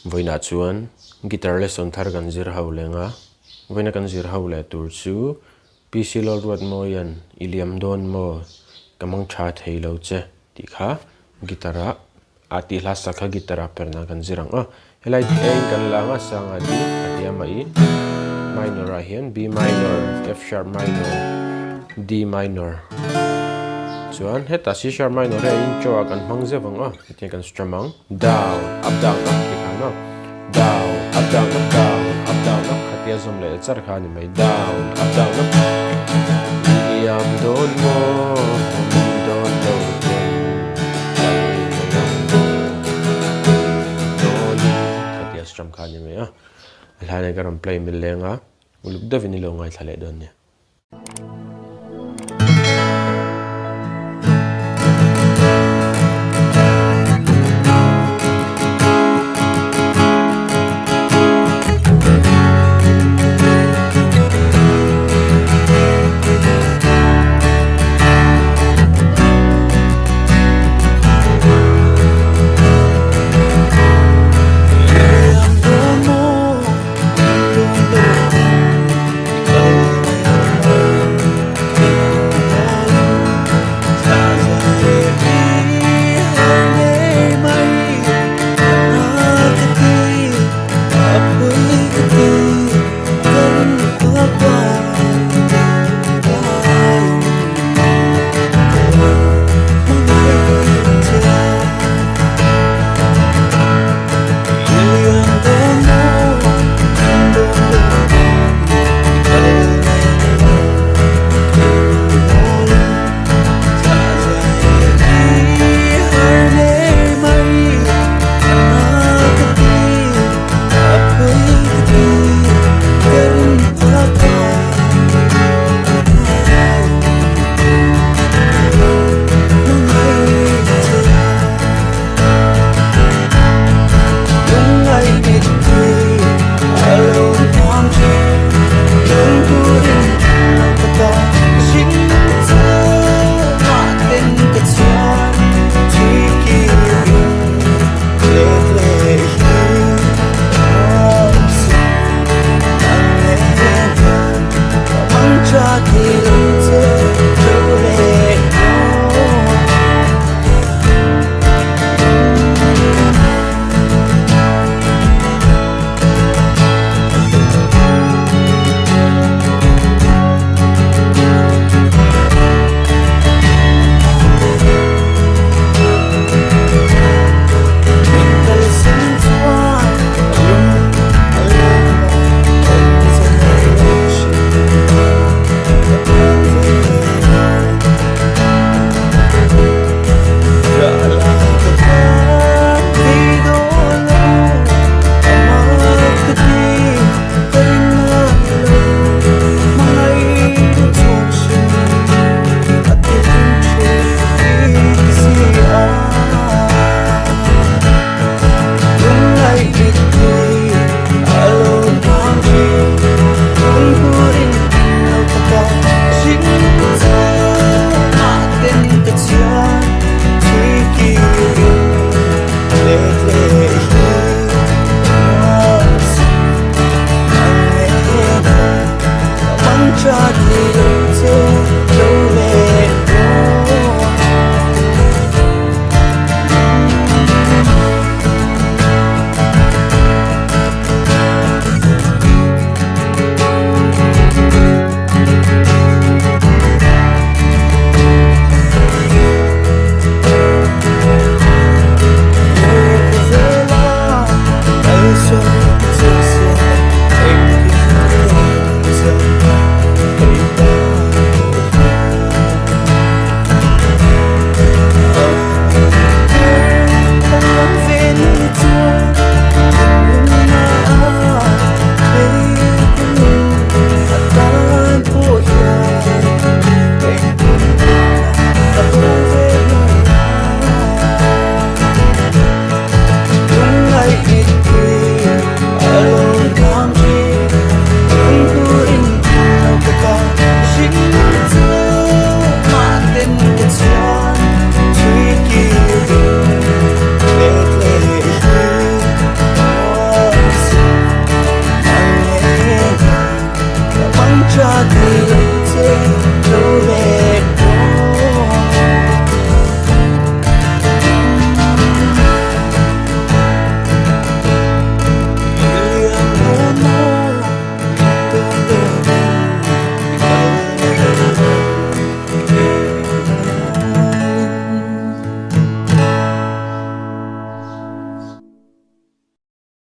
Vawiinah chuan guitar lesson thar kan zir ho leng a, vawiina kan zir ho leh tur chu PC Lalruatmawia'n i liam dawn maw ka mang tha thei lo che tih kha guitar ah a tih hla sak kha guitar ah perna kan zir ang a. Helai A in kan la ang a, sanga D a hniam a i minor ah hian B minor, F sharp minor, D minor chuan hetah C sharp minor hi a intro ah kan hmang zeuh ang a, hetiang kan strum ang. Down, up down up tih khan a, down, up down up, down, up down up khatia zawm leh char kha a ni mai, down, up down up. Liam dawn maw, awm dawn lo ten, kal mai ang dawnin khatia strum kha a ni mai a, a hlai nen ka rawn play mil leng a, uluk deuhin i lo ngaithla leh dawn nia.